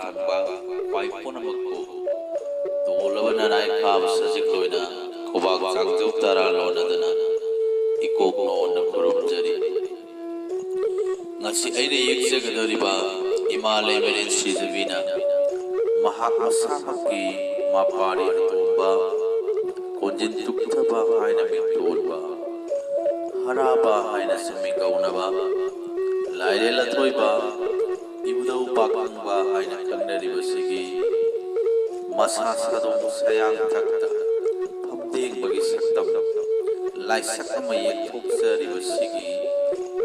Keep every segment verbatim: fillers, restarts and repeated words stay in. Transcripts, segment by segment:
ꯈꯪꯕ ꯈ꯭ꯋꯥꯏ ꯄꯨꯝꯅꯃꯛꯄꯨ ꯇꯣꯜꯂꯕ ꯅꯅꯥꯏ ꯐꯥꯕ ꯁꯖꯤꯛ ꯂꯣꯏꯅ ꯈꯨꯕꯥꯛ ꯆꯥꯡꯖꯧ ꯇꯔꯥ ꯂꯣꯟꯅꯗꯅ ꯏꯀꯣꯛ ꯅꯣꯟꯅ ꯈꯨꯔꯨꯝꯖꯔꯤ꯫ ꯉꯁꯤ ꯑꯩꯅ ꯌꯦꯛꯆꯒꯗꯧꯔꯤꯕ ꯏꯃꯥ ꯂꯩꯃꯔꯦꯟ ꯁꯤꯗꯕꯤꯅ ꯃꯍꯥꯛ ꯃꯁꯥꯃꯛꯀꯤ ꯃꯄꯥꯔꯤ ꯑꯇꯣꯝꯕ, ꯀꯣꯟꯖꯤꯟ ꯇꯨꯞꯊꯕ ꯍꯥꯏꯅ ꯃꯤꯡꯊꯣꯟꯕ, ꯍꯔꯥꯕ ꯍꯥꯏꯅꯁꯨ ꯃꯤꯡꯒꯧꯅꯕ, ꯂꯥꯏꯔꯦꯜ ꯑꯊꯣꯏꯕ, ꯏꯕꯨꯙꯧ ꯄꯥꯈꯪꯕ ꯍꯥꯏꯅ ꯈꯪꯅꯔꯤꯕꯁꯤꯒꯤ ꯃꯁꯥ ꯁꯥꯗꯣꯡ ꯁꯌꯥꯡ ꯊꯛꯇ ꯐꯝꯗꯦꯡꯕꯒꯤ ꯁꯛꯇꯝ ꯂꯥꯏꯁꯛ ꯑꯃ ꯌꯦꯛꯊꯣꯛꯆꯔꯤꯕꯁꯤꯒꯤ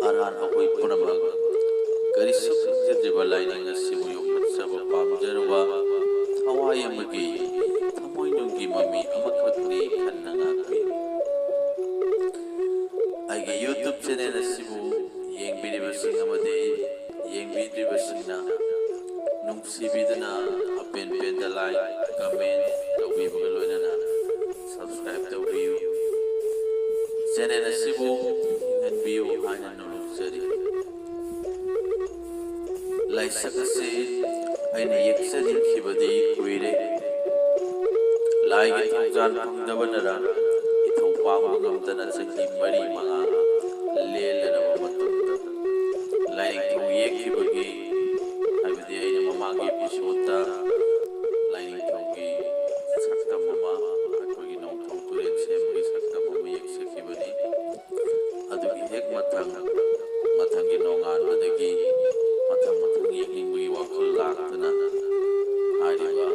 ꯑꯔꯥꯟ ꯑꯍꯣꯏ ꯄꯨꯝꯅꯃꯛ ꯀꯔꯤꯁꯨ ꯈꯪꯖꯗ꯭ꯔꯤꯕ ꯂꯥꯏꯅꯤꯡ ꯑꯁꯤꯕꯨ ꯌꯣꯛꯈꯠꯆꯕ ꯄꯥꯝꯖꯔꯨꯕ ꯊꯋꯥꯏ ꯑꯃꯒꯤ ꯊꯃꯣꯏꯅꯨꯡꯒꯤ ꯃꯃꯤ ꯑꯃꯈꯛꯅꯤ ꯈꯟꯅ ꯉꯥꯛꯄꯤꯌꯨ꯫ ꯑꯩꯒꯤ YouTube channel ꯑꯁꯤꯕꯨ ꯌꯦꯡꯕꯤꯔꯤꯕꯁꯤꯡ ꯑꯃꯗꯤ ꯌꯦꯡꯕꯤꯗ꯭ꯔꯤꯕꯁꯤꯡꯅ ꯅꯨꯡꯁꯤꯕꯤꯗꯨꯅ ꯑꯄꯦꯟ ꯄꯦꯟꯗ like, comment ꯇꯧꯕꯤꯕꯒ ꯂꯣꯏꯅꯅ subscribe ꯇꯧꯕꯤꯌꯨ꯫ Channel ꯑꯁꯤꯕꯨ ꯍꯤꯡꯍꯟꯕꯤꯌꯨ ꯍꯥꯏꯅ ꯅꯣꯂꯨꯛꯆꯔꯤ꯫ ꯂꯥꯏꯁꯛ ꯑꯁꯤ ꯑꯩꯅ ꯌꯦꯛꯆꯅꯤꯡꯈꯤꯕꯗꯤ ꯀꯨꯏꯔꯦ꯫ ꯂꯥꯏꯒꯤ ꯊꯧꯖꯥꯜ ꯐꯪꯗꯕꯅꯔ ꯏꯊꯧ ꯄꯥꯡꯕ ꯉꯝꯗꯅ ꯆꯍꯤ ꯃꯔꯤ ꯃꯉꯥ ꯂꯦꯜꯂꯔꯕ ꯃꯇꯨꯡꯗ ꯂꯥꯏꯔꯤꯛ ꯊꯧ ꯌꯦꯛꯈꯤꯕꯒꯤ, ꯍꯥꯏꯕꯗꯤ ꯑꯩꯅ ꯃꯃꯥꯡꯒꯤ episode ꯇ ꯂꯥꯏꯔꯤꯛ ꯊꯧꯒꯤ ꯁꯛꯇꯝ ꯑꯃ, ꯑꯩꯈꯣꯏꯒꯤ ꯅꯣꯡꯊꯣꯡ ꯇꯨꯔꯦꯜ ꯁꯦꯝꯕꯒꯤ ꯁꯛꯇꯝ ꯑꯃ ꯌꯦꯛꯆꯈꯤꯕꯅꯤ꯫ ꯑꯗꯨꯒꯤ ꯍꯦꯛ ꯃꯊꯪ ꯃꯊꯪꯒꯤ ꯅꯣꯡꯉꯥꯟꯕꯗꯒꯤ ꯃꯊꯪ ꯃꯊꯪ ꯌꯦꯛꯅꯤꯡꯕꯒꯤ ꯋꯥꯈꯜ ꯂꯥꯛꯇꯨꯅ ꯍꯥꯏꯔꯤꯕ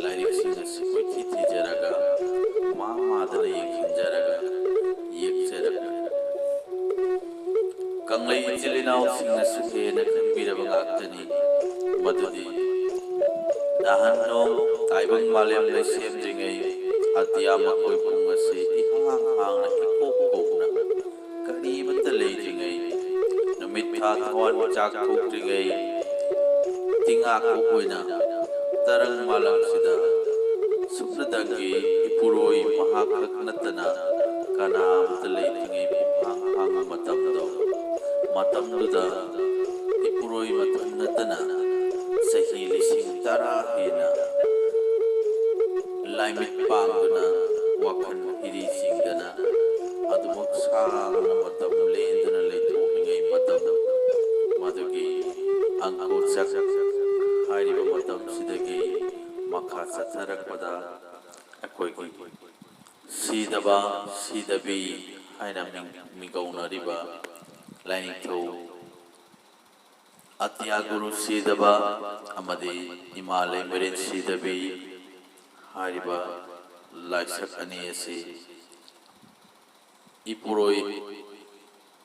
ꯂꯥꯏꯔꯤꯛꯁꯤꯡ ꯑꯁꯤ ꯀꯣꯏꯊꯤ ꯊꯤꯖꯔꯒ ꯃꯥ ꯃꯥꯗꯅ ꯌꯦꯡꯁꯤꯟꯖꯔꯒ ꯌꯦꯛꯆꯔꯛꯂꯤ꯫ ꯀꯪꯂꯩ ꯏꯆꯤꯜ ꯏꯅꯥꯎꯁꯤꯡꯅꯁꯨ ꯍꯦꯟꯅ ꯈꯪꯕꯤꯔꯕ ꯉꯥꯛꯇꯅꯤ꯫ ꯃꯗꯨꯗꯤ ꯅꯍꯥꯟ ꯅꯣꯡ ꯇꯥꯏꯕꯪ ꯃꯥꯂꯦꯝ ꯂꯩꯁꯦꯝꯗ꯭ꯔꯤꯉꯩ ꯑꯇꯤꯌꯥ ꯃꯈꯣꯏ ꯄꯨꯝ ꯑꯁꯤ ꯏꯍꯥꯡ ꯍꯥꯡꯅ ꯏꯀꯣꯛ ꯀꯣꯛꯅ ꯀꯔꯤꯃꯠꯇ ꯂꯩꯇ꯭ꯔꯤꯉꯩ, ꯅꯨꯃꯤꯠ ꯊꯥ ꯊꯋꯥꯟꯃꯤꯆꯥꯛ ꯊꯣꯛꯇ꯭ꯔꯤꯉꯩ ꯇꯤꯉꯥ ꯀꯣꯛ ꯑꯣꯏꯅ ꯇꯔꯪ ꯃꯥꯂꯪꯁꯤꯗ ꯁꯨꯞꯅꯇꯪꯒꯤ ꯏꯄꯨꯔꯣꯏ ꯃꯍꯥꯛꯈꯛ ꯅꯠꯇꯅ ꯀꯅꯥ ꯑꯃꯠꯇ ꯂꯩꯇ꯭ꯔꯤꯉꯩ ꯄꯨꯡꯍꯥꯡ ꯍꯥꯡꯕ ꯃꯇꯝꯗꯣ, ꯃꯇꯝꯗꯨꯗ ꯏꯄꯨꯔꯣꯏ ꯃꯊꯟ ꯅꯠꯇꯅ ꯆꯍꯤ ꯂꯤꯁꯤꯡ ꯂꯥꯏꯃꯤꯠ ꯄꯥꯡꯗꯨꯅ ꯋꯥꯈꯜ ꯏꯔꯤ ꯆꯤꯡꯗꯅ ꯑꯗꯨꯃꯛ ꯁꯥꯡꯅ ꯃꯇꯝ ꯂꯦꯟꯗꯨꯅ ꯂꯩꯊꯣꯛꯂꯤꯉꯩ ꯃꯇꯝ ꯃꯗꯨꯒꯤ ꯑꯪꯀꯣꯆꯛ ꯍꯥꯏꯔꯤꯕ ꯃꯇꯝꯁꯤꯗꯒꯤ ꯃꯈꯥ ꯆꯠꯊꯔꯛꯄꯗ ꯑꯩꯈꯣꯏꯒꯤ ꯁꯤꯗꯕ, ꯁꯤꯗꯕꯤ ꯍꯥꯏꯅ ꯃꯤꯡ-, ꯃꯤꯡꯒꯧꯅꯔꯤꯕ ꯂꯥꯏꯅꯤꯡꯊꯧ ꯑꯇꯤꯌꯥ ꯒꯨꯔꯨ ꯁꯤꯗꯕ ꯑꯃꯗꯤ ꯏꯃꯥ ꯂꯩꯃꯔꯦꯟ ꯁꯤꯗꯕꯤ ꯍꯥꯏꯔꯤꯕ ꯂꯥꯏꯁꯛ ꯑꯅꯤ ꯑꯁꯤ ꯏꯄꯨꯔꯣꯏ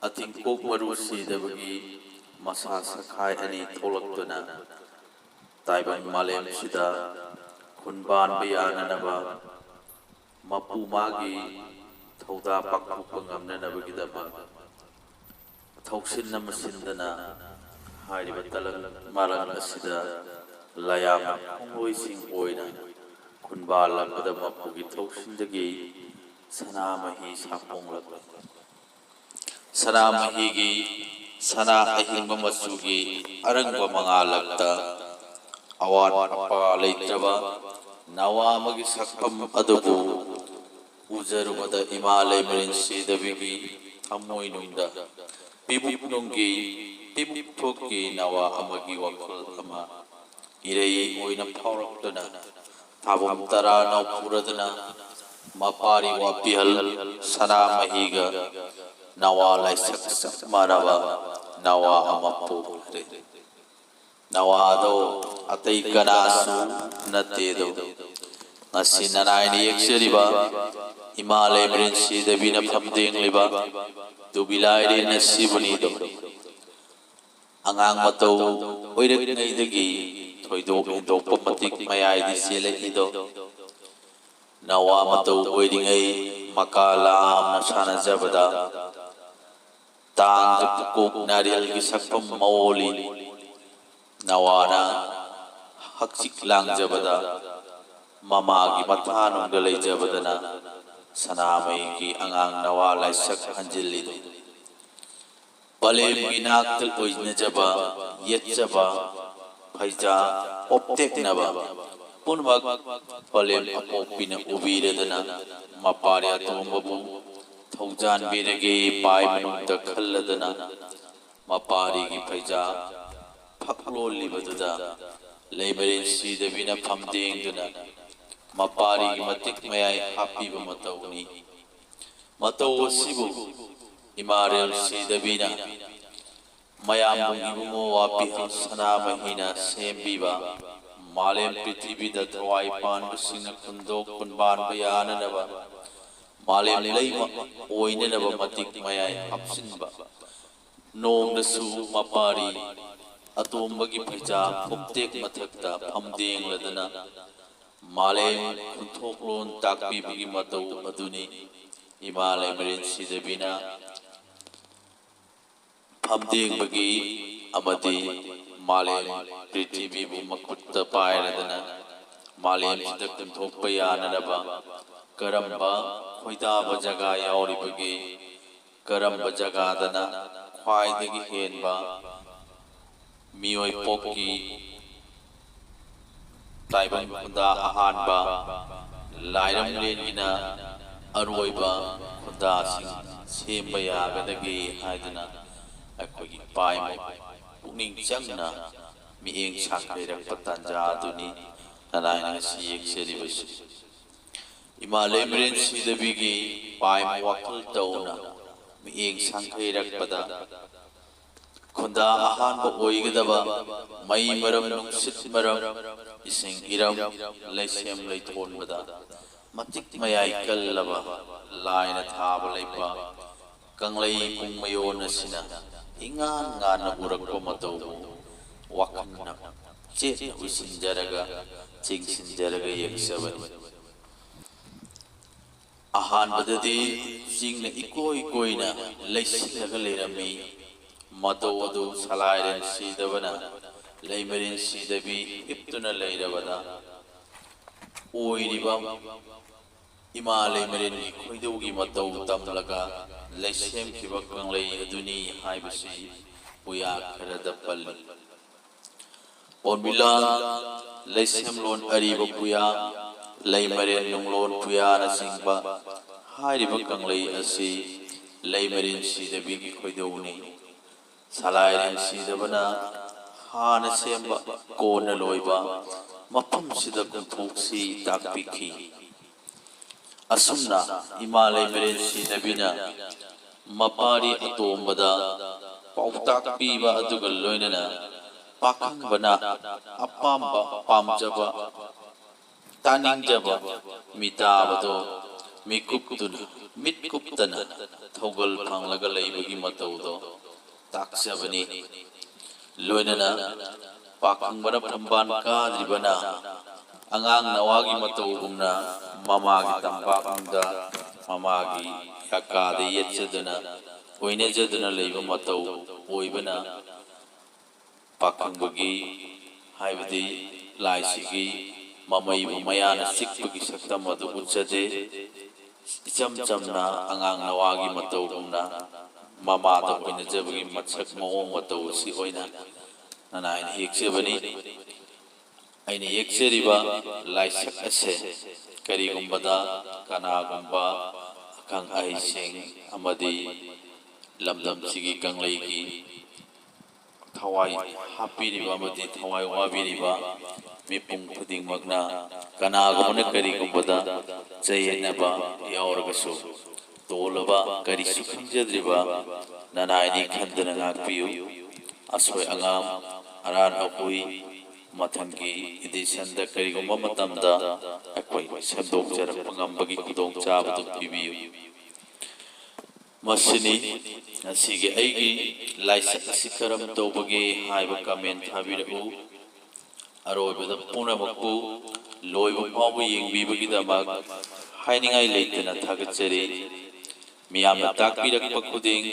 ꯑꯇꯤꯡꯀꯣꯛ ꯃꯔꯨ ꯁꯤꯗꯕꯒꯤ ꯃꯁꯥ ꯁꯛꯈꯥꯏ ꯑꯅꯤ ꯊꯣꯛꯂꯛꯇꯨꯅ ꯇꯥꯏꯕꯪ ꯃꯥꯂꯦꯝꯁꯤꯗ ꯈꯨꯟꯕꯥꯟꯕ ꯌꯥꯅꯅꯕ ꯃꯄꯨ ꯃꯥꯒꯤ ꯊꯧꯗꯥ ꯄꯥꯡꯊꯣꯛꯄ ꯉꯝꯅꯅꯕꯒꯤꯗꯃꯛ ꯊꯧꯁꯤꯟ ꯑꯃ ꯁꯤꯟꯗꯅ ꯍꯥꯏꯔꯤꯕ ꯇꯂꯪ ꯃꯥꯂꯪ ꯑꯁꯤꯗ ꯂꯥꯌꯥꯝ ꯈꯣꯡꯂꯣꯏꯁꯤꯡ ꯑꯣꯏꯅ ꯈꯨꯟꯕꯥꯜꯂꯛꯄꯗ ꯃꯄꯨꯒꯤ ꯊꯧꯁꯤꯟꯗꯒꯤ ꯁꯅꯥꯃꯍꯤ ꯁꯥꯐꯣꯡꯂꯛꯂꯤ꯫ ꯁꯅꯥꯃꯍꯤꯒꯤ ꯁꯅꯥ ꯑꯍꯤꯡꯕ ꯃꯆꯨꯒꯤ ꯑꯔꯪꯕ ꯃꯉꯥꯜꯂꯛꯇ ꯑꯋꯥꯠ ꯑꯄꯥ ꯂꯩꯇ꯭ꯔꯕ ꯅꯋꯥ ꯑꯃꯒꯤ ꯁꯛꯐꯝ ꯑꯗꯨꯕꯨ ꯎꯖꯔꯨꯕꯗ ꯏꯃꯥ ꯂꯩꯃꯔꯦꯟ ꯁꯤꯗꯕꯤꯒꯤ ꯊꯃꯣꯏꯅꯨꯡꯗ ꯄꯤꯕꯨꯛꯅꯨꯡꯒꯤ ꯄꯤꯕꯨꯛ ꯊꯣꯛꯀꯤ ꯅꯋꯥ ꯑꯃꯒꯤ ꯋꯥꯈꯜ ꯑꯃ ꯏꯔꯩ ꯑꯣꯏꯅ ꯐꯥꯎꯔꯛꯇꯨꯅ ꯊꯥꯕꯣꯝ ꯇꯔꯥ ꯅꯧꯐꯨꯔꯗꯨꯅ ꯃꯄꯥꯔꯤ ꯋꯥꯄꯤꯍꯜ ꯁꯅꯥꯃꯍꯤꯒ ꯅꯋꯥ ꯂꯥꯏꯁꯛ ꯆꯞ ꯃꯥꯟꯅꯕ ꯅꯋꯥ ꯑꯃ ꯄꯣꯛꯈ꯭ꯔꯦ꯫ ꯅꯋꯥꯗꯣ ꯑꯇꯩ ꯀꯅꯥꯁꯨ ꯅꯠꯇꯦꯗꯣ꯫ ꯉꯁꯤ ꯅꯅꯥꯏꯅ ꯌꯦꯛꯆꯔꯤꯕ ꯏꯃꯥ ꯂꯩꯃꯔꯦꯟ ꯁꯤꯗꯕꯤꯅ ꯐꯝꯗꯦꯡꯂꯤꯕ ꯇꯨꯕꯤ ꯂꯥꯏꯔꯦꯟ ꯑꯁꯤꯕꯨꯅꯤꯗꯣ꯫ ꯑꯉꯥꯡ ꯃꯇꯧ ꯑꯣꯏꯔꯛꯂꯤꯉꯩꯗꯒꯤ ꯊꯣꯏꯗꯣꯛ ꯍꯦꯟꯗꯣꯛꯄ ꯃꯇꯤꯛ ꯃꯌꯥꯏꯗꯤ ꯆꯦꯜꯂꯛꯏꯗꯣ꯫ ꯅꯋꯥ ꯃꯇꯧ ꯑꯣꯏꯔꯤꯉꯩ ꯃꯀꯥ ꯂꯥꯝꯅ ꯁꯥꯟꯅꯖꯕꯗ ꯇꯥꯡꯗ ꯄꯨꯀꯣꯛ ꯅꯥꯔꯦꯜꯒꯤ ꯁꯛꯐꯝ ꯃꯑꯣꯜꯂꯤ꯫ ꯅꯋꯥꯅ ꯍꯛꯆꯤꯛ ꯂꯥꯡꯖꯕꯗ ꯃꯃꯥꯒꯤ ꯃꯊꯥꯅꯨꯡꯗ ꯂꯩꯖꯕꯗꯅ ꯁꯅꯥꯃꯍꯤꯒꯤ ꯑꯉꯥꯡ ꯅꯋꯥ ꯂꯥꯏꯁꯛ ꯍꯟꯖꯤꯜꯂꯤꯗꯨ꯫ ꯄꯂꯦꯝꯒꯤ ꯅꯥꯛꯇ ꯑꯣꯏꯅꯖꯕ, ꯌꯦꯠꯆꯕ, ꯐꯩꯖꯥ ꯑꯣꯞꯇꯦꯛꯅꯕ, ꯄꯨꯝꯅꯃꯛ ꯄꯂꯦꯝ ꯑꯄꯣꯛꯄꯤꯅ ꯎꯕꯤꯔꯗꯅ ꯃꯄꯥꯔꯤ ꯑꯇꯣꯝꯕꯕꯨ ꯊꯧꯖꯥꯟꯕꯤꯔꯒꯦ꯫ ꯄꯥꯏ ꯃꯅꯨꯡꯗ ꯈꯜꯂꯗꯅ ꯃꯄꯥꯔꯤꯒꯤ ꯐꯩꯖꯥ ꯐꯛ ꯂꯣꯜꯂꯤꯕꯗꯨꯗ ꯂꯩꯃꯔꯦꯟ ꯁꯤꯗꯕꯤꯅ ꯐꯝꯗꯦꯡꯗꯨꯅ ꯃꯄꯥꯔꯤꯒꯤ ꯃꯇꯤꯛ ꯃꯌꯥꯏ ꯍꯥꯞꯄꯤꯕ ꯃꯇꯧꯅꯤ꯫ ꯃꯇꯧ ꯑꯁꯤꯕꯨ ꯏꯃꯥꯔꯦꯜ ꯁꯤꯗꯕꯤꯅ ꯃꯌꯥꯝꯕꯨꯡ ꯏꯕꯨꯡꯉꯣ ꯋꯥꯄꯤꯍꯜ ꯁꯅꯥꯃꯍꯤꯅ ꯁꯦꯝꯕꯤꯕ ꯃꯥꯂꯦꯝ ꯄ꯭ꯔꯤꯊꯤꯕꯤꯗ ꯊꯋꯥꯏ ꯄꯥꯟꯕꯁꯤꯡꯅ ꯈꯨꯟꯗꯣꯛ ꯈꯨꯟꯕꯥꯟꯕ ꯌꯥꯅꯅꯕ, ꯃꯥꯂꯦꯝ ꯂꯩꯃ ꯑꯣꯏꯅꯅꯕ ꯃꯇꯤꯛ ꯃꯌꯥꯏ ꯍꯥꯞꯆꯤꯟꯕ ꯅꯣꯡꯗꯁꯨ ꯃꯄꯥꯔꯤ ꯑꯇꯣꯝꯕꯒꯤ ꯐꯩꯖꯥ ꯐꯨꯛꯇꯦꯛ ꯃꯊꯛꯇ ꯐꯝꯗꯦꯡꯂꯗꯅ ꯃꯥꯂꯦꯝ ꯈꯨꯟꯊꯣꯛꯂꯣꯟ ꯇꯥꯛꯄꯤꯕꯒꯤ ꯃꯇꯧ ꯑꯗꯨꯅꯤ ꯏꯃꯥ ꯂꯩꯃꯔꯦꯟ ꯁꯤꯗꯕꯤꯅ ꯐꯝꯗꯦꯡꯕꯒꯤ ꯑꯃꯗꯤ ꯃꯥꯂꯦꯝ ꯄ꯭ꯔꯤꯊꯤꯕꯤꯕꯨ ꯃꯈꯨꯠꯇ ꯄꯥꯏꯔꯗꯅ ꯃꯥꯂꯦꯝꯁꯤꯗ ꯀꯨꯝꯊꯣꯛꯄ ꯌꯥꯅꯅꯕ ꯀꯔꯝꯕ ꯈꯣꯏꯗꯥꯕ ꯖꯒꯥ ꯌꯥꯎꯔꯤꯕꯒꯦ? ꯀꯔꯝꯕ ꯖꯒꯥꯗꯅ ꯈ꯭ꯋꯥꯏꯗꯒꯤ ꯍꯦꯟꯕ ꯃꯤꯑꯣꯏ ꯄꯣꯛꯀꯤ ꯇꯥꯏꯕꯪ ꯈꯨꯟꯗꯥ ꯑꯍꯥꯟꯕ, ꯂꯥꯏꯔꯝꯂꯦꯟꯒꯤꯅ ꯑꯔꯣꯏꯕ ꯈꯨꯟꯗꯥꯁꯤꯡ ꯁꯦꯝꯕ ꯌꯥꯒꯗꯒꯦ ꯍꯥꯏꯗꯨꯅ ꯑꯩꯈꯣꯏꯒꯤ ꯄꯥꯏꯃꯨ ꯄꯨꯛꯅꯤꯡ ꯆꯪꯅ ꯃꯤꯠꯌꯦꯡ ꯁꯥꯡꯊꯩꯔꯛꯄ ꯇꯥꯟꯖꯥ ꯑꯗꯨꯅꯤ ꯅꯅꯥꯏꯅ ꯉꯁꯤ ꯌꯦꯡꯖꯔꯤꯕꯁꯤ꯫ ꯏꯃꯥ ꯂꯩꯃꯔꯦꯟ ꯁꯤꯗꯕꯤꯒꯤ ꯄꯥꯏꯃꯨ ꯋꯥꯈꯜ ꯇꯧꯅ ꯃꯤꯠꯌꯦꯡ ꯁꯥꯡꯊꯩꯔꯛꯄꯗ ꯈꯨꯟꯗꯥ ꯑꯍꯥꯟꯕ ꯑꯣꯏꯒꯗꯕ ꯃꯩ ꯃꯔꯝ, ꯅꯨꯡꯁꯤꯠ ꯃꯔꯝ, ꯏꯁꯤꯡ ꯏꯔꯝ, ꯂꯩꯁꯦꯝ ꯂꯩꯊꯣꯟꯕꯗ ꯃꯇꯤꯛ ꯃꯌꯥꯏ ꯀꯜꯂꯕ ꯂꯥꯏꯅ ꯊꯥꯕ ꯂꯩꯄꯥꯛ ꯀꯪꯂꯩ ꯄꯨꯡꯃꯌꯣꯟ ꯑꯁꯤꯅ ꯏꯉꯥꯟ ꯉꯥꯟꯅ ꯎꯔꯛꯄ ꯃꯇꯧꯕꯨ ꯋꯥꯈꯜꯅ ꯆꯦꯠꯅ ꯎꯏꯁꯤꯟꯖꯔꯒ, ꯆꯤꯡꯁꯤꯟꯖꯔꯒ ꯌꯦꯡꯖꯕꯅꯤ꯫ ꯑꯍꯥꯟꯕꯗꯗꯤ ꯆꯤꯡꯅ ꯏꯀꯣꯏ ꯀꯣꯏꯅ ꯂꯩꯁꯤꯜꯂꯒ ꯂꯩꯔꯝꯃꯤ꯫ ꯃꯇꯧ ꯑꯗꯨ ꯁꯂꯥꯏꯔꯦꯟ ꯁꯤꯗꯕꯅ ꯂꯩꯃꯔꯦꯟ ꯁꯤꯗꯕꯤ ꯍꯤꯞꯇꯨꯅ ꯂꯩꯔꯕꯗ ꯑꯣꯏꯔꯤꯕ ꯏꯃꯥ ꯂꯩꯃꯔꯦꯟꯒꯤ ꯈꯣꯏꯗꯧꯒꯤ ꯃꯇꯧ ꯇꯝꯂꯒ ꯂꯩꯁꯦꯝꯈꯤꯕ ꯀꯪꯂꯩ ꯑꯗꯨꯅꯤ ꯍꯥꯏꯕꯁꯤ ꯄꯨꯌꯥ ꯈꯔꯗ ꯄꯜꯂꯤ꯫ ꯑꯣꯔꯃꯤꯂꯥ ꯂꯩꯁꯦꯝꯂꯣꯟ ꯑꯔꯤꯕ ꯄꯨꯌꯥ, ꯂꯩꯃꯔꯦꯟ ꯅꯨꯡꯂꯣꯟ ꯄꯨꯌꯥꯅꯆꯤꯡꯕ ꯍꯥꯏꯔꯤꯕ ꯀꯪꯂꯩ ꯑꯁꯤ ꯂꯩꯃꯔꯦꯟ ꯁꯤꯗꯕꯤꯒꯤ ꯈꯣꯏꯗꯧꯅꯤ꯫ ꯁꯂꯥꯏꯔꯦꯟ ꯁꯤꯗꯕꯅ ꯍꯥꯟꯅ ꯁꯦꯝꯕ ꯀꯣꯟꯅ ꯂꯣꯏꯕ ꯃꯐꯝꯁꯤꯗ ꯀꯨꯝꯊꯣꯛꯁꯤ ꯇꯥꯛꯄꯤꯈꯤ꯫ ꯑꯁꯨꯝꯅ ꯏꯃꯥ ꯂꯩꯃꯔꯦꯟ ꯁꯤꯗꯕꯤꯅ ꯃꯄꯥꯔꯤ ꯑꯇꯣꯝꯕꯗ ꯄꯥꯎꯇꯥꯛ ꯄꯤꯕ ꯑꯗꯨꯒ ꯂꯣꯏꯅꯅ ꯄꯥꯈꯪꯕꯅ ꯑꯄꯥꯝꯕ ꯄꯥꯝꯖꯕ ꯇꯥꯅꯤꯡꯖꯕ ꯃꯤꯇꯥꯕꯗꯣ ꯃꯤꯀꯨꯞꯇꯨꯅ ꯃꯤꯠ ꯀꯨꯞꯇꯅ ꯊꯧꯒꯜ ꯐꯪꯂꯒ ꯂꯩꯕꯒꯤ ꯃꯇꯧꯗꯣ ꯇꯥꯛꯆꯕꯅꯤ꯫ ꯂꯣꯏꯅꯅ ꯄꯥꯈꯪꯕꯅ ꯐꯝꯕꯥꯜ ꯀꯥꯗ꯭ꯔꯤꯕꯅ ꯑꯉꯥꯡ ꯅꯋꯥꯒꯤ ꯃꯇꯧꯒꯨꯝꯅ ꯃꯃꯥꯒꯤ ꯇꯝꯄꯥꯛꯅꯨꯡꯗ ꯃꯃꯥꯒꯤ ꯌꯥꯀꯥꯗ ꯌꯦꯠꯆꯗꯨꯅ ꯑꯣꯏꯅꯖꯗꯨꯅ ꯂꯩꯕ ꯃꯇꯧ ꯑꯣꯏꯕꯅ ꯄꯥꯈꯪꯕꯒꯤ ꯍꯥꯏꯕꯗꯤ ꯂꯥꯏꯁꯤꯒꯤ ꯃꯃꯩꯕꯨ ꯃꯌꯥꯅ ꯆꯤꯛꯄꯒꯤ ꯁꯛꯇꯝ ꯑꯗꯨ ꯎꯠꯆꯗꯦ꯫ ꯏꯆꯝ ꯆꯝꯅ ꯑꯉꯥꯡ ꯅꯋꯥꯒꯤ ꯃꯇꯧꯒꯨꯝꯅ ꯃꯃꯥꯗ ꯑꯣꯏꯅꯖꯕꯒꯤ ꯃꯁꯛ ꯃꯑꯣꯡ ꯃꯇꯧ ꯑꯁꯤ ꯑꯣꯏꯅ ꯅꯅꯥꯏꯅ ꯌꯦꯛꯆꯕꯅꯤ꯫ ꯑꯩꯅ ꯌꯦꯛꯆꯔꯤꯕ ꯂꯥꯏꯁꯛ ꯑꯁꯦ ꯀꯔꯤꯒꯨꯝꯕꯗ ꯀꯅꯥꯒꯨꯝꯕ ꯑꯈꯪ ꯑꯍꯩꯁꯤꯡ ꯑꯃꯗꯤ ꯂꯝꯗꯝꯁꯤꯒꯤ ꯀꯪꯂꯩꯒꯤ ꯊꯋꯥꯏ ꯍꯥꯞꯄꯤꯔꯤꯕ ꯑꯃꯗꯤ ꯊꯋꯥꯏ ꯋꯥꯕꯤꯔꯤꯕ ꯃꯤꯄꯨꯝ ꯈꯨꯗꯤꯡꯃꯛꯅ ꯀꯅꯥꯒꯨꯝꯕꯅ ꯀꯔꯤꯒꯨꯝꯕꯗ ꯆꯌꯦꯠꯅꯕ ꯌꯥꯎꯔꯒꯁꯨ ꯇꯣꯜꯂꯕ ꯀꯔꯤꯁꯨ ꯈꯪꯖꯗ꯭ꯔꯤꯕ ꯅꯅꯥꯏꯅꯤ ꯈꯟꯗꯨꯅ ꯉꯥꯛꯄꯤꯌꯨ꯫ ꯑꯁꯣꯏ ꯑꯉꯥꯝ, ꯑꯔꯥꯟ ꯑꯍꯣꯏ ꯃꯊꯪꯒꯤ ꯏꯗꯤꯁꯟꯗ ꯀꯔꯤꯒꯨꯝꯕ ꯃꯇꯝꯗ ꯑꯩꯈꯣꯏ ꯁꯦꯝꯗꯣꯛꯆꯔꯛꯄ ꯉꯝꯕꯒꯤ ꯈꯨꯗꯣꯡꯆꯥꯕꯗꯨ ꯄꯤꯕꯤꯌꯨ꯫ ꯃꯁꯤꯅꯤ ꯉꯁꯤꯒꯤ ꯑꯩꯒꯤ ꯂꯥꯏꯁꯛ ꯑꯁꯤ ꯀꯔꯝ ꯇꯧꯕꯒꯦ ꯍꯥꯏꯕ ꯀꯃꯦꯟ ꯊꯥꯕꯤꯔꯛꯎ꯫ ꯑꯔꯣꯏꯕꯗ ꯄꯨꯝꯅꯃꯛꯄꯨ ꯂꯣꯏꯕ ꯐꯥꯎꯕ ꯌꯦꯡꯕꯤꯕꯒꯤꯗꯃꯛ ꯍꯥꯏꯅꯤꯡꯉꯥꯏ ꯂꯩꯇꯅ ꯊꯥꯒꯠꯆꯔꯤ꯫ ꯃꯤꯌꯥꯝꯅ ꯇꯥꯛꯄꯤꯔꯛꯄ ꯈꯨꯗꯤꯡ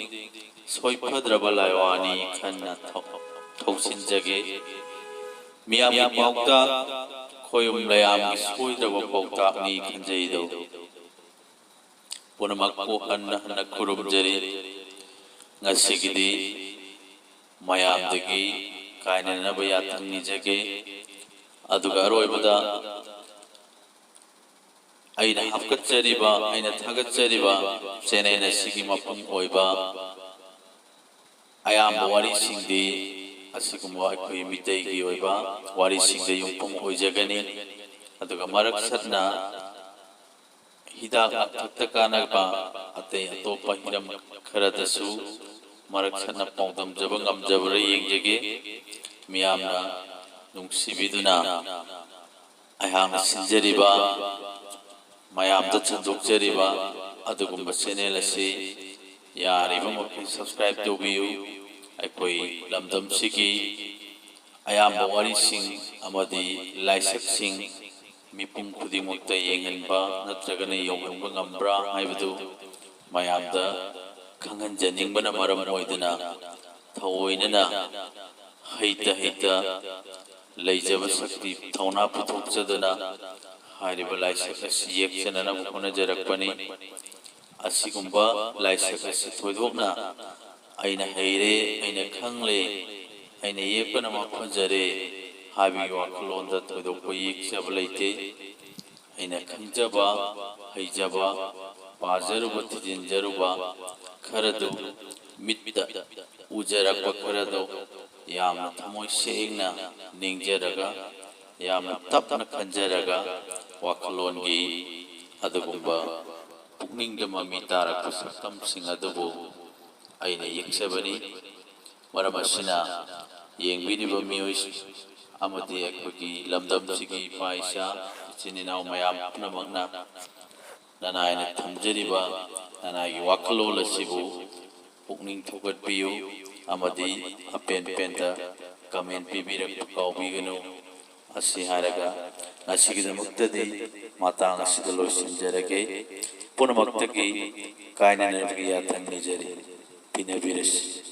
ꯁꯣꯏꯐꯗ꯭ꯔꯕ ꯂꯥꯏꯋꯥꯅꯤ ꯈꯟꯅ ꯊꯧ-, ꯊꯧꯁꯤꯟꯖꯒꯦ꯫ ꯃꯤꯌꯥꯝꯒꯤ ꯄꯥꯎꯇꯥꯛ ꯈꯣꯌꯨꯝ ꯂꯌꯥꯝꯒꯤ ꯁꯣꯏꯗ꯭ꯔꯕ ꯄꯥꯎꯇꯥꯛꯅꯤ ꯈꯟꯖꯩꯗꯣ꯫ ꯄꯨꯝꯅꯃꯛꯄꯨ ꯍꯟꯅ ꯍꯟꯅ ꯈꯨꯔꯨꯝꯖꯔꯤ꯫ ꯉꯁꯤꯒꯤꯗꯤ ꯃꯌꯥꯝꯗꯒꯤ ꯀꯥꯏꯅꯅꯕ ꯌꯥꯊꯪ ꯅꯤꯖꯒꯦ꯫ ꯑꯗꯨꯒ ꯑꯔꯣꯏꯕꯗ ꯑꯩꯅ ꯍꯥꯞꯀꯠꯆꯔꯤꯕ, ꯑꯩꯅ ꯊꯥꯒꯠꯆꯔꯤꯕ ꯆꯦꯅꯦꯜ ꯑꯁꯤꯒꯤ ꯃꯄꯨꯡ ꯑꯣꯏꯕ ꯑꯌꯥꯝꯕ ꯋꯥꯔꯤꯁꯤꯡꯗꯤ ꯑꯁꯤꯒꯨꯝꯕ ꯑꯩꯈꯣꯏ ꯃꯤꯇꯩꯒꯤ ꯑꯣꯏꯕ ꯋꯥꯔꯤꯁꯤꯡꯗ ꯌꯨꯝꯐꯝ ꯑꯣꯏꯖꯒꯅꯤ꯫ ꯑꯗꯨꯒ ꯃꯔꯛ ꯁꯠꯅ ꯍꯤꯗꯥꯛ ꯂꯥꯡꯊꯛꯇ ꯀꯥꯟꯅꯕ ꯑꯇꯩ ꯑꯇꯣꯞꯄ ꯍꯤꯔꯝ ꯈꯔꯗꯁꯨ ꯃꯔꯛ ꯁꯠꯅ ꯄꯥꯎꯗꯝꯖꯕ ꯉꯝꯖꯕ꯭ꯔꯥ ꯌꯦꯡꯖꯒꯦ꯫ ꯃꯤꯌꯥꯝꯅ ꯅꯨꯡꯁꯤꯕꯤꯗꯨꯅ ꯑꯩꯍꯥꯛꯅ ꯁꯤꯟꯖꯔꯤꯕ, ꯃꯌꯥꯝꯗ ꯁꯟꯗꯣꯛꯆꯔꯤꯕ ꯑꯗꯨꯒꯨꯝꯕ ꯆꯦꯅꯦꯜ ꯑꯁꯤ ꯌꯥꯔꯤꯕ ꯃꯈꯩ ꯁꯕꯁꯀ꯭ꯔꯥꯏꯕ ꯇꯧꯕꯤꯌꯨ꯫ ꯑꯩꯈꯣꯏ ꯂꯝꯗꯝꯁꯤꯒꯤ ꯑꯌꯥꯝꯕ ꯋꯥꯔꯤꯁꯤꯡ ꯑꯃꯗꯤ ꯂꯥꯏꯁꯛꯁꯤꯡ ꯃꯤꯄꯨꯝ ꯈꯨꯗꯤꯡꯃꯛꯇ ꯌꯦꯡꯍꯟꯕ ꯅꯠꯇ꯭ꯔꯒꯅ ꯌꯧꯍꯟꯕ ꯉꯝꯕ꯭ꯔꯥ ꯍꯥꯏꯕꯗꯨ ꯃꯌꯥꯝꯗ ꯈꯪꯍꯟꯖꯅꯤꯡꯕꯅ ꯃꯔꯝ ꯑꯣꯏꯗꯨꯅ ꯊꯑꯣꯏꯅꯅ ꯍꯩꯇ ꯍꯩꯇ ꯂꯩꯖꯕ ꯁꯛꯇꯤ ꯊꯧꯅꯥ ꯄꯨꯊꯣꯛꯆꯗꯨꯅ ꯍꯥꯏꯔꯤꯕ ꯂꯥꯏꯁꯛ ꯑꯁꯤ ꯌꯦꯛꯆꯅꯅꯕ ꯍꯣꯠꯅꯖꯔꯛꯄꯅꯤ꯫ ꯑꯁꯤꯒꯨꯝꯕ ꯂꯥꯏꯁꯛ ꯑꯁꯤ ꯊꯣꯏꯗꯣꯛꯅ ꯑꯩꯅ ꯍꯩꯔꯦ, ꯑꯩꯅ ꯈꯪꯂꯦ, ꯑꯩꯅ ꯌꯦꯛꯄꯅ ꯃꯥꯏ ꯐꯖꯔꯦ ꯍꯥꯏꯕꯒꯤ ꯋꯥꯈꯜꯂꯣꯟꯗ ꯊꯣꯏꯗꯣꯛꯄ ꯌꯦꯛꯆꯕ ꯂꯩꯇꯦ꯫ ꯑꯩꯅ ꯈꯪꯖꯕ, ꯍꯩꯖꯕ, ꯄꯥꯖꯔꯨꯕ, ꯊꯤꯖꯤꯟꯖꯔꯨꯕ ꯈꯔꯗꯨ, ꯃꯤꯠꯇ ꯎꯖꯔꯛꯄ ꯈꯔꯗꯨ ꯌꯥꯝꯅ ꯊꯃꯣꯏ ꯁꯦꯡꯅ ꯅꯤꯡꯖꯔꯒ, ꯌꯥꯝꯅ ꯇꯞꯅ ꯈꯟꯖꯔꯒ, ꯋꯥꯈꯜꯂꯣꯟꯒꯤ ꯑꯗꯨꯒꯨꯝꯕ ꯄꯨꯛꯅꯤꯡꯗ ꯃꯃꯤ ꯇꯥꯔꯛꯄ ꯁꯛꯇꯝꯁꯤꯡ ꯑꯗꯨꯕꯨ ꯑꯩꯅ ꯌꯦꯛꯆꯕꯅꯤ꯫ ꯃꯔꯝ ꯑꯁꯤꯅ ꯌꯦꯡꯕꯤꯔꯤꯕ ꯃꯤꯑꯣꯏ ꯑꯃꯗꯤ ꯑꯩꯈꯣꯏꯒꯤ ꯂꯝꯗꯝꯁꯤꯒꯤ ꯏꯄꯥ ꯏꯆꯥ, ꯏꯆꯤꯟ ꯏꯅꯥꯎ ꯃꯌꯥꯝ ꯄꯨꯝꯅꯃꯛꯅ ꯅꯅꯥꯏꯅ ꯊꯝꯖꯔꯤꯕ ꯅꯅꯥꯏꯒꯤ ꯋꯥꯈꯜꯂꯣꯟ ꯑꯁꯤꯕꯨ ꯄꯨꯛꯅꯤꯡ ꯊꯧꯒꯠꯄꯤꯌꯨ ꯑꯃꯗꯤ ꯑꯄꯦꯟ ꯄꯦꯟꯗ ꯀꯃꯦꯟ ꯄꯤꯕꯤꯔꯛꯄ ꯀꯥꯎꯕꯤꯒꯅꯨ꯫ ꯑꯁꯤ ꯍꯥꯏꯔꯒ ꯉꯁꯤꯒꯤꯗꯃꯛꯇꯗꯤ ꯃꯇꯥꯡ ꯑꯁꯤꯗ ꯂꯣꯏꯁꯤꯟꯖꯔꯒꯦ꯫ ꯄꯨꯝꯅꯃꯛꯇꯒꯤ ꯀꯥꯏꯅꯅꯕꯒꯤ ꯌꯥꯊꯪ ꯅꯤꯖꯔꯤ꯫ ꯄꯤꯅꯕꯤꯔꯁꯤ꯫